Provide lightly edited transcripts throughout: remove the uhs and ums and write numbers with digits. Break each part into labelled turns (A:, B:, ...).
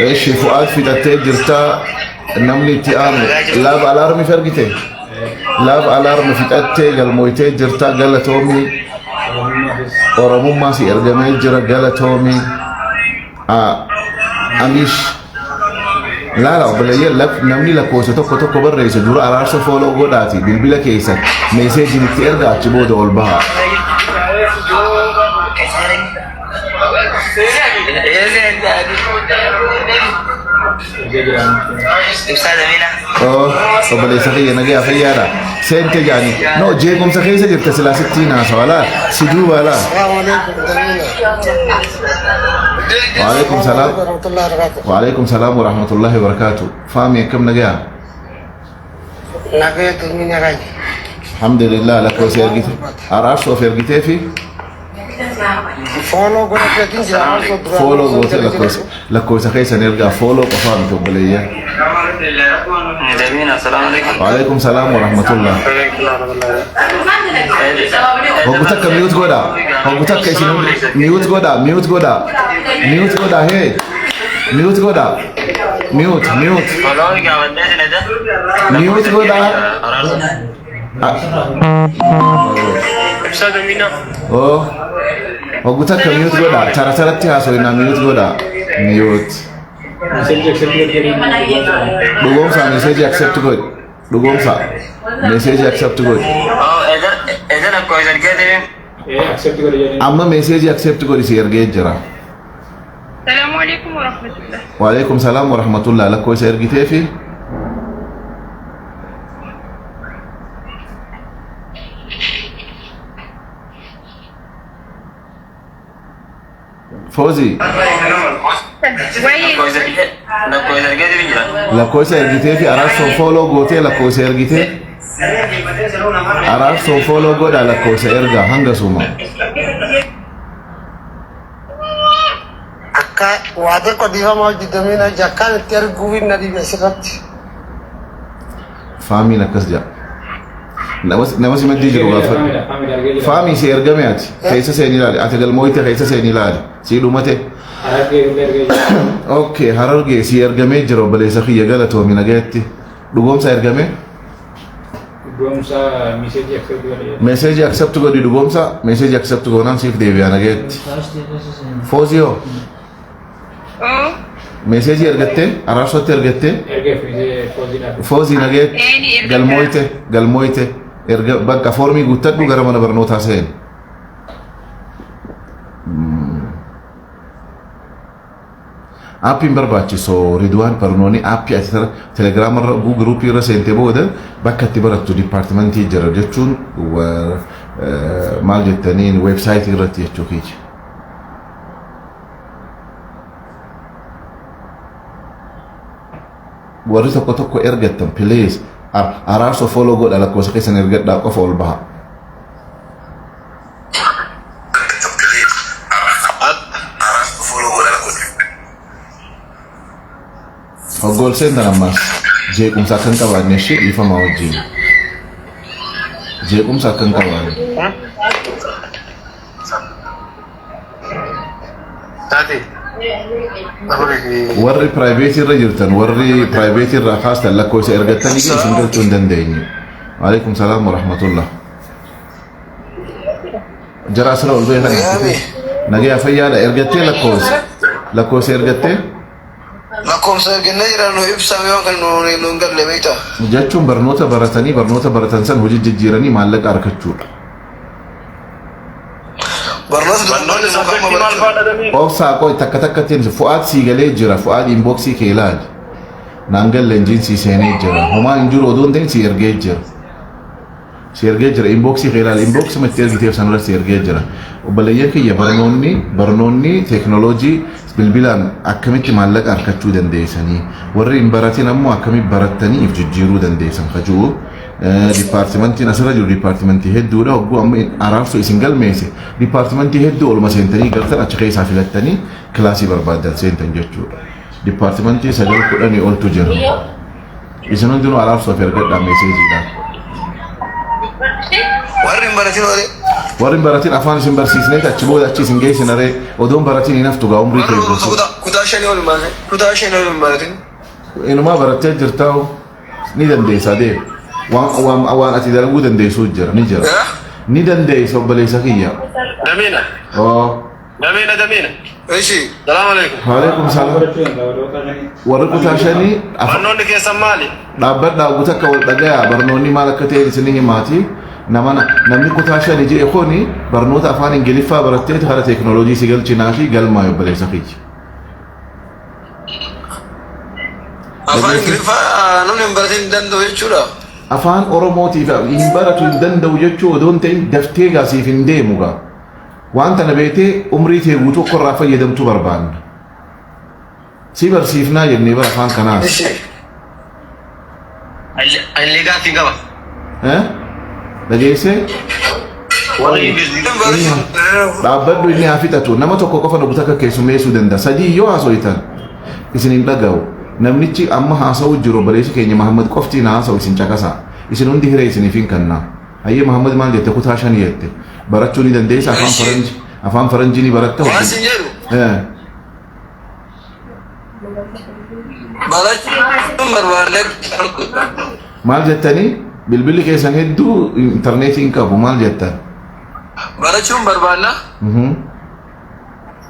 A: Eshi Fu'aad fixattee jirta. Namni itti aanu laaf alaarmi fergite. Laaf alaarmi fixattee galmooytee jirta galatoomii. Oromummaa si ergamee jira galatoomii. Amish laala obboleeyyan namni lakkoofsa tokko tokko barreesse dura araarsa follow godhaati bilbila keessan meeseejiin itti erga achi booda ol baha.
B: Ibsaa Damiina.
A: Oh, obboleessa kiyya nagayaa fayyaadha. Seente jaani. No, jeequmsa keessa jirta silaa sittiin haasawa laa. Si duuba laa.
C: السلام عليكم دمينا.
A: Waalaikum salaam.
C: ورحمة الله وبركاته.
A: Waalaikum salaam wa rahmatullahi wa barakatuh. Faami akkam nagayaa?
C: نبي دمينا راي.
A: Alhamdulillah lakkoofsa ergite. Araarsoof ergitee fi
C: Follow godhadheetiin jira.
A: Follow gootee lakkoofsa lakkoofsa keessan ergaa follow qofaa miti obboleeyyan.
B: Damiina, assalaamu alaikum.
A: Waalaikum salaam wa rahmatullah. Hoggu takka mute godha. Hoggu takka isin mute godha, mute godha. Mute godha hee. Mute godha. Mute, mute.
B: Follow gaafadhee sineta.
A: Mute godha.
B: Ibsaa Damiina.
A: Oh. Hoggu takka mute godha. Tara taratti haasofnaa mute godha. Mute. Dhugoomsaa message accept godhi. Dhugoomsaa message accept godhi.
B: Oh, edan akkoo isa argee
A: Amma message accept godhi si ergee jira.
D: السلام عليكم ورحمة الله.
A: Waalaikum salaam wa rahmatullah. Lakkoofsa ergitee fi Foozi
B: Lakkoo isa argee jira.
A: Lakkoofsa ergitee fi araarsoon follow gootee lakkoofsa ergitee araarsoon follow godha lakkoofsa ergaa hanga suma.
C: Akka waa xiqqoo dhiifama hojii Damiina jakkaan itti arguu hin na dhibe asirratti.
A: Faamiin akkas jedha. Nama si maddii jiru gaafadhu. Faamii si ergame ati keessa seeni ilaali ati galmooyte keessa seeni ilaali si dhumate. Okay, Harargee si ergamee jira obboleessa kiyya galatoomi nagayetti. Dhugoomsa ergame?
E: Dhugoomsa message accept godhe.
A: Message accept godhi dhugoomsa message accept goonaan siif deebi'a nagayetti. Fooziyoo
D: Oh,
A: message ergattee araarsootti ergattee
E: Ergeef fooziidhaaf.
A: Foozii nagayetti
D: Eeni ergateera.
A: Galmooyte galmooyte erga bakka foormii guuttadhu gara mana barnootaa seeni. Aappiin barbaachisu Ridwaan barnoonni aappii ati telegiraama irra giruupii irra seentee booda bakka itti barattu dipaartimentii jira jechuun maal jettaniin weebsaayitii irratti jechuu kiyya. Warri tokko tokko ergattan please araarsoo follow godha lakkoofsa keessan ergadhaa qofa ol baha. Hoggool seentan ammaas jeequmsa akka hin qabaanne ishee dhiifama wajjin. Jeequmsa akka hin qabaanne.
C: Taate. Afurii fi
A: Warri private irra jirtan warri private irraa kaastan lakkoofsa ergattanii isin galchuu hin dandeenye. Waalaikum salaam wa rahmatullah. Jara asirra ol bahee kana.
C: Nagaame.
A: Nagaya fayyaadha ergattee lakkoofsa. Lakkoofsa ergattee
C: Lakkoofsa ergannee jira nu ibsame waan kan nu hin galle beektaa.
A: Jechuun barnoota baratanii barnoota baratan san hojii jijjiiranii maallaqa argachuudha.
C: Barnoota
B: Barnoonni subjectii maal fa'aadha Damee?
A: Obsaa qoy takka takkattiin Fu'aad sii galee jira. Fu'aad inboxii kee ilaali. Naan galle injiin sii seenee jira. Homaa hin jiru oduun ta'in sii ergee jira. Si ergee jira inboxii kee ilaali. Inboxii itti ergiteef sanarra si ergee jira. Obboleeyyan kiyya barnoonni barnoonni teekinooloojii bilbilaan akkamitti maallaqa argachuu dandeessanii warri hin baratin ammoo akkamitti barattanii if jijjiiruu dandeessan kajuu dipaartimentiin asirra jiru dipaartimentii hedduudha hogguu amma araarsoo isin galmeesse dipaartimentii hedduu oluma seentanii galtan achi keessaa filattanii kilaasii barbaaddan seentan jechuudha. Dipaartimentii sagal kudhanii oltu jira. Isin hundinuu araarsoof ergadhaa meeseejiidhaan.
C: Warri hin baratin warri
A: Warri hin baratin afaan isin barsiisneet achi booda achi isin geessinaree odoon baratin hin haftu gaa umrii kee guutuu.
C: Kutaa kutaa Kutaa shanii ol hin baratin. Kutaa shanii ol hin baratin.
A: Inumaa barattee jirtaa ni dandeessaa deemu. Waan waan waan ati dalaguu dandeessuu jira ni jira.
C: Eh?
A: Ni dandeessa obboleessa kiyya.
B: Damiina.
A: Oo.
B: Damiina damiina.
C: Ishi.
B: Salaam alaikum.
A: Waalaikum salaam.
E: Barachuu danda'a warra kutaa shanii.
A: Warri kutaa shanii
B: Barnoonni keessan maali?
A: Dhaabbadhaa guutuu akka wal dhagayaa barnoonni maal akka ta'e isin himaati. Nama namni kutaa shanii jedhe kuni barnoota afaan Ingiliffaa baratteeti hara teekinooloojii si galchinaa fi galmaa obboleessa kiyya.
C: Afaan Ingiliffaa namni hin baratin hin danda'u jechuudha.
A: Afaan Oromootiif hin baratu hin danda'u jechuu odoo hin ta'in daftee gaa siif hin deemu gaa. Waan tana beektee umrii tee guutuu akka irraa fayyadamtu barbaanna. Si barsiifnaa jennee bara afaan kanaas.
C: Ishi.
B: Illee gaaffii qaba.
A: Eh? Dhageessee?
B: Warra yuunivarsiitii
C: Hin barachuu.
A: Dhaabbadhu inni haa fixatu. Nama tokko qofa nu takka keessummeessuu danda'a. Sadii yoo haasoitan isin hin dhaga'u. Namnichi amma haasa'u jiru obboleessi keenya Mahammad qofti na haasa'u isin caqasa. Isin hundi hiree isiniif hin kenna. Hayyee Mahammad maal jette kutaa shanii jette. Barachuu ni dandeessa afaan faranjii afaan faranjii ni baratta.
C: Waan sin jedhu.
A: Eh.
C: Barachuun barbaanne.
A: Maal jettanii bilbilli keessan hedduu intarneetii hin qabu maal jettan?
C: Barachuun barbaanna.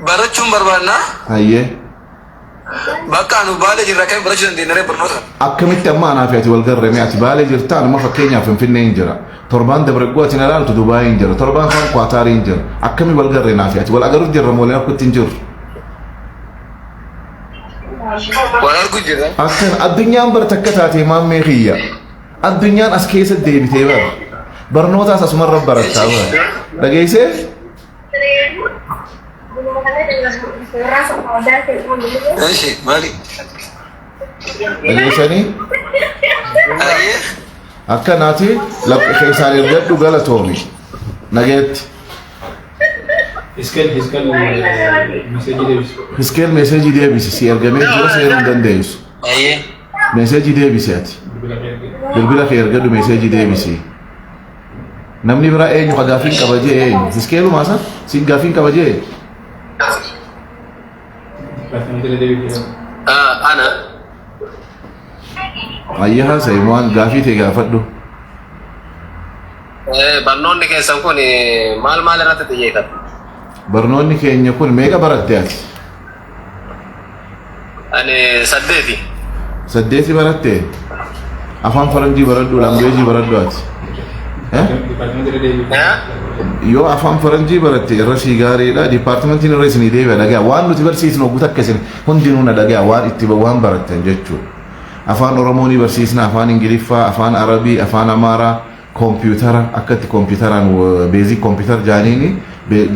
C: Barachuun barbaanna.
A: Hayyee.
C: Bakka anu baalee jirra akkamiin barachuu dandeenya ree barnoota?
A: Akkamitti amma anaa fi ati wal garrame ati baalee jirta anuma fakkeenyaaf Finfinnee hin jira. Torbaan dabre ati na ilaaltu Dubaayii hin jira. Torbaan kaan Kwaataarii hin jira. Akkami wal garre naa fi ati wal agaruuf jirra moo wal arguutti hin jirru?
C: Wal arguu jirra.
A: Akkan addunyaan bar takka taatee maammee kiyya. Addunyaan as keessa deebitee bar. Barnootaas asumarra barattaa bar. Dhageessee?
C: Ishi maali?
A: Dhageessanii?
C: Ayyee.
A: Akkanaati laphee keessaan ergadhu galatoomi. Nageetti.
E: Iskeel iskeel meseejii deebisu.
A: Iskeel meeseejii deebisi si ergamee jira seenuu hin dandeessu.
B: Ayyee.
A: Meeseejii deebisi ati.
E: Bilbila kee erge.
A: Bilbila kee ergadhu meeseejii deebisi. Namni biraa eenyu ka gaafiin qaba jee eenyu? Iskeelumaa san siin gaafiin qaba jee?
E: Dipaartimentii deebisu.
B: Ana.
A: Ayya haasa'i waan gaafii ta'e gaafadhu.
B: Barnoonni keessan kun maal maal irratti xiyyeeffata?
A: Barnoonni keenya kun meeqa baratte ati?
B: Ani saddeeti.
A: Saddeeti baratte? Afaan faranjii baradhu, language baradhu ati. Eh?
E: Dipaartimentii deebisu.
A: Yoo afaan faranjii baratte irra sii gaariidha. Dipaartimentiin irra isinii deebi'a dhagaa. Waan nuti barsiisnu hogguu takka isin hundinuu na dhagaa waan itti waan barattan jechuudha. Afaan Oromoo ni barsiisna, afaan Ingiliffaa, afaan Arabii, afaan Amaaraa, koompiyutara akka itti koompiyutaraan basic computer jaaniini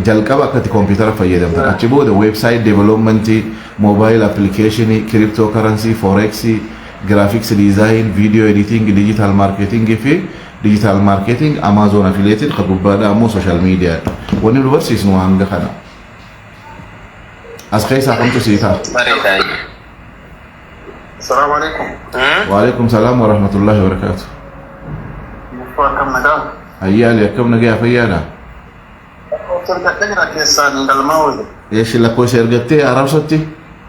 A: jalqaba akka itti koompiyutara fayyadamtan. Achi booda website developmentii, mobile applicationii, crypto currency, forexii, graphics design, video editing, digital marketing fi digital marketing, Amazon affiliate ka gubbaadha ammoo social media. Wanni nu barsiisnu hanga kana. As keessaa kamtu sii ta'a?
B: Bareedaa.
F: Assalamu alaikum.
A: Waalaikum salaam wa rahmatullahi wa barakatuh.
F: Akkam nagaa?
A: Ayyaali akkam nagaa fayyaadha?
F: Ergadhee jira keessaan galmaa wayii.
A: Eeshi lakkoofsa ergattee arabsatti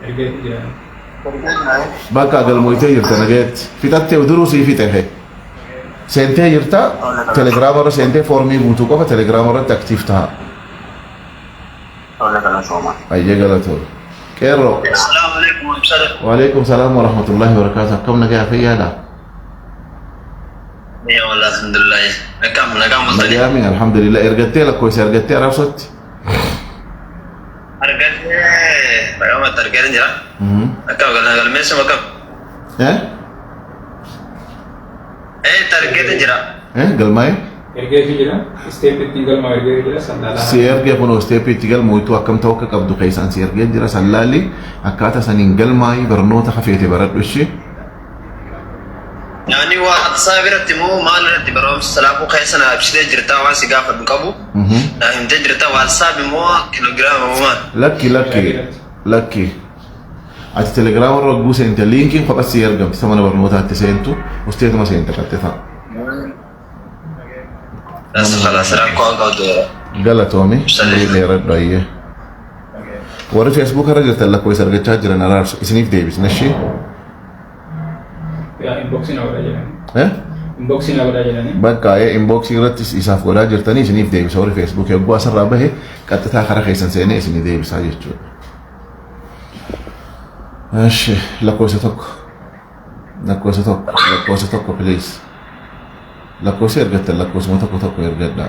E: Ergee jira.
F: Ergee jira.
A: Bakka galmoytee jirta nagayetti. Fixattee duruu sii fixe. Seentee jirta telegiraama irra seentee foormii guutuu qofa telegiraama irratti active ta'a.
F: Tolle galatooma.
A: Ayyee galatoo. Qeerroo.
B: Assalamu alaikum warahmatullahi.
A: Waalaikum salaam wa rahmatullahi wa barakatuh. Akkam nagaa fayyaadha?
B: Ya wallah alhamdulillah. Akkam nagaan bultanii?
A: Nagaami alhamdulillah. Ergattee lakkoofsa ergattee arabsatti?
B: Argadhee maqaamatti argadhee jira. Akkam galmeessuma akkam?
A: Eh?
B: Eh argadhee jira.
A: Eh galmaa'e?
E: Ergee jira. Step ittiin galmaa ergee jira. Sandaalaa.
A: Si ergee kunoo step itti galmooytu akkam ta'uu akka qabdu keessaan si ergee jira sallaalli akkaataa saniin galmaayi barnoota hafeete baradhu ishee.
B: Yaani WhatsApp irratti moo maal irratti barumsa salaafuu keessa na ibsitee jirta waan si gaafadhu qabu. Na himtee jirta WhatsApp moo Telegram moo maal?
A: Lakki lakki lakki. Ati telegiraama irra hogguu seente liinkiin kophas si ergamti isa mana barnootaatti seentu usteetuma seente qaxxe ta'a.
B: As khalas rakkoo hin qabdu.
A: Galatoomi. Umrii dheeradhu ayyee. Warri Facebook irra jirtan lakkoofsa argachaa jiran araarsu isiniif deebisna ishee.
E: Yaa inboxii na godhaa jedhani.
A: Eh?
E: Inboxii na godhaa jedhani.
A: Bakka inboxii irratti isaaf godhaa jirtanii isiniif deebisa warri Facebook yogguu asirraa bahe qaxxitaa karaa keessan seenee isinii deebisaa jechuudha. Eshi lakkoofsa tokko. Lakkoofsa tokko lakkoofsa tokko please. Lakkoofsa ergattan lakkoofsuma tokko tokko ergadhaa.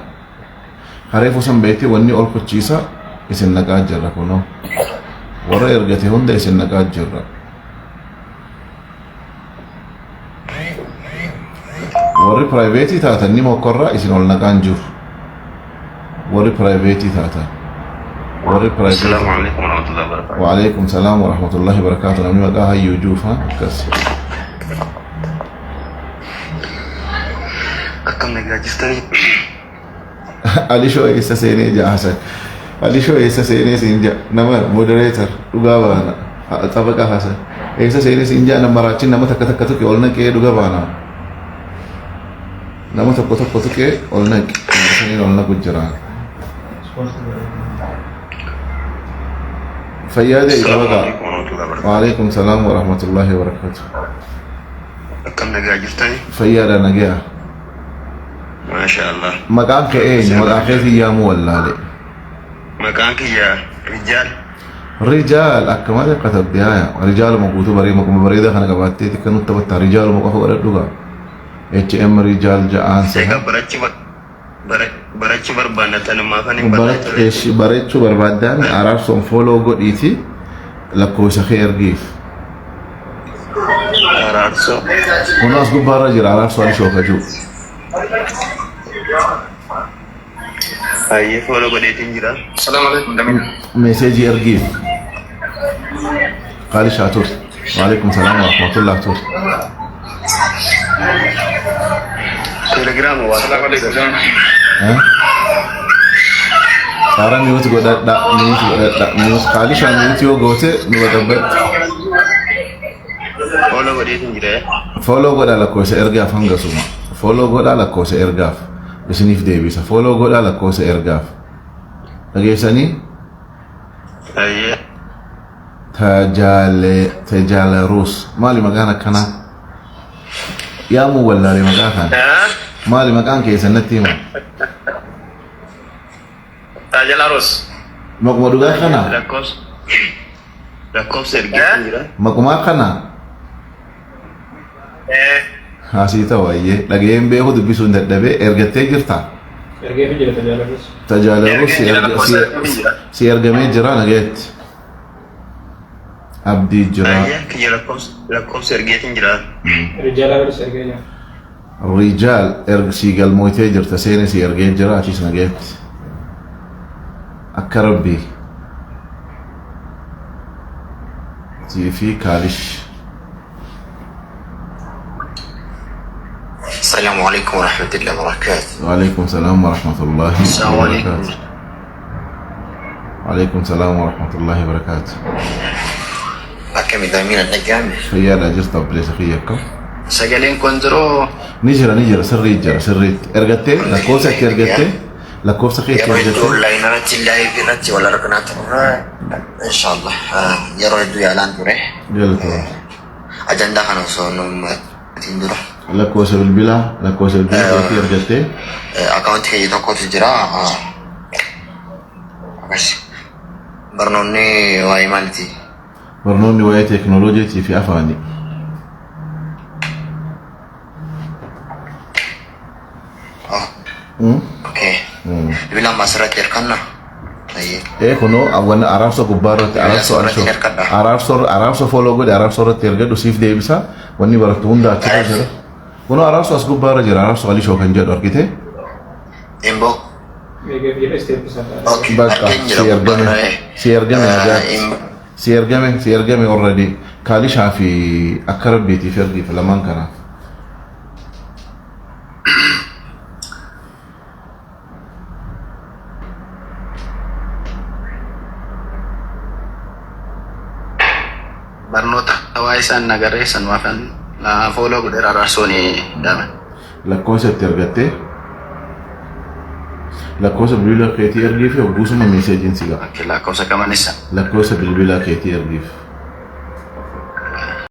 A: Hareefu san beekte wanni ol kochiisa isin naqaa jirra kunoo. Warra ergate hunda isin naqaa jirra. Warri private taatan ni mokkorra isin ol naqaan jiru. Warri private taatan. Warri private.
B: Assalamu alaikum warahmatullahi wabarakatuh.
A: Waalaikum salaam warahmatullahi wabarakatuh. Namni maqaa hayyuu juufa akkas.
B: Akkam nagaa jirtanii?
A: Alishoo eessa seenee ja'a Hasan. Alishoo eessa seenee siin ja'a nama moderator dhugaa baana. Xabaqa Hasan. Eessa seenee siin ja'a nama raachin nama takka takka tuqe ol naqee dhugaa baana. Nama tokko tokko tuqee ol naqe. Nama saniin ol naqu jira. Fayyaa ta'e
B: Assalamu
A: xabaqa.
B: alaikum warahmatullahi wabarakatuh.
A: Waalaikum salaam warahmatullahi wabarakatuh.
B: Akkam nagaa jirtanii?
A: Fayyaadha nagaya.
B: Maasha Allah.
A: Maqaan kee eenyu? Maqaa keetiin yaamuu wallaale.
B: Maqaan kiyya Rijaal.
A: Rijaal akka malee katabde haya. Rijaaluma guutuu baree maquma bareedaa kana qabaattee xiqqa nutti taphatta. Rijaaluma qofa godhadhu gaa. HM Rijaal ja'aan
B: Egaa
A: seha.
B: barachuu barbaanna tanumaaf ani hin barree ture.
A: Barachuu barbaaddaan araarsoon follow godhiiti lakkoofsa kee ergiif.
B: Araarsoo.
A: Kun as gubbaarra jira araarsoo Alishoo kajuu.
B: Hayyee follow godheetiin jira.
F: Assalamu alaikum Damina.
A: Meeseejii ergiif. Qaalishaa ture. Waalaikum salaam wa rahmatullah ture.
B: Telegiraama
F: Assalamu alaikum Damina.
A: Eh? Saara mute godhadha, mute godhadha, mute qaalishaa mute yoo goote nu godhabadhu.
B: Follow godheetiin jira.
A: Follow godhaa lakkoofsa ergaaf hangasuma. Follow godhaa lakkoofsa ergaaf. Isiniif deebisa. Follow godhaa lakkoofsa ergaaf. Dhageessanii
B: Hayyee.
A: tajaale tajaaleruus maali maqaan akkanaa? Yaamuu wallaalee maqaa kana. Maali maqaan keessan natti hima?
F: Taajala Rus.
A: Maquma dhugaa kana?
B: Lakkoofsa ergeetiin jira.
A: Maqumaa kana? Haasii ta'u ayyee dhaga'een beeku dubbisuun dadhabee ergattee jirta.
E: Ergee fi jira tajaajilarus.
A: Tajaajilarus
F: Ergee jira, lakkoofsa ergee jira.
A: si ergamee jira nagayetti. Abdii jira.
B: Hayyee kiyya lakkoofsa ergeetiin jira.
E: Rijaal ergee jira.
A: Rijaal si galmootee jirta seene si ergee jira atis nagayetti. Akka rabbii. Sii fi kaalish.
C: السلام عليكم ورحمة الله وبركاته.
A: وعليكم السلام ورحمة الله
B: السلام عليكم.
A: وبركاته. وعليكم السلام ورحمة الله وبركاته.
C: Akkami Damina dhaga'ame?
A: Fayyaadha jirta obboleessa kiyya akkam?
F: Sagaleen kun jiru
A: Ni jira ni jira sirrii jira sirriitti. Ergattee lakkoofsa itti ergattee lakkoofsa kee itti
C: Yeroo hedduu
A: ergattee
C: online irratti live irratti wal arginaa turre inshallah yeroo hedduu yaalaan ture
A: galatoomi.
C: ajandaa kana osoo nuti dura
A: Lakkoofsa bilbilaa lakkoofsa bilbilaa keetii ergattee
C: akaawuntii keenya tokkotu jira akkas barnoonni waa'ee maaliiti?
A: Barnoonni waa'ee teekinooloojiitii fi afaanii.
C: Okay. Bilbila ammaa asirratti hirkanna. Ayyee.
A: Ee kunoo wanna araarsoo gubbaa irratti araarsoo
C: Asirratti
A: araarsoo
C: hirkadha.
A: araarsoo araarsoo follow godhe araarsoo irratti ergadhu siif deebisa wanni barattu hunda achirra jira. Kunoo araarsoo as gubbaa irra jira araarsoo Alishoo kan jedhu argite.
C: Inbox.
E: Ergee fi jira step isaa.
C: Okay.
A: Bakka
C: Argeen jira
A: si ergame
C: gubbaarra.
A: si ergame nagaatti si ergame si ergame already kaalishaa fi akka rabbiitiif ergiif lamaan kanaaf.
F: Barnoota waa'ee isaan nagarree sanumaafan follow godheera araarsoon dame.
A: Lakkoofsa itti ergattee Lakkoofsa bilbila keetii ergii fi hogguusuma meeseejiin si ga'a.
C: Okay, lakkoofsa kamanisa.
A: Lakkoofsa bilbila keetii ergiif.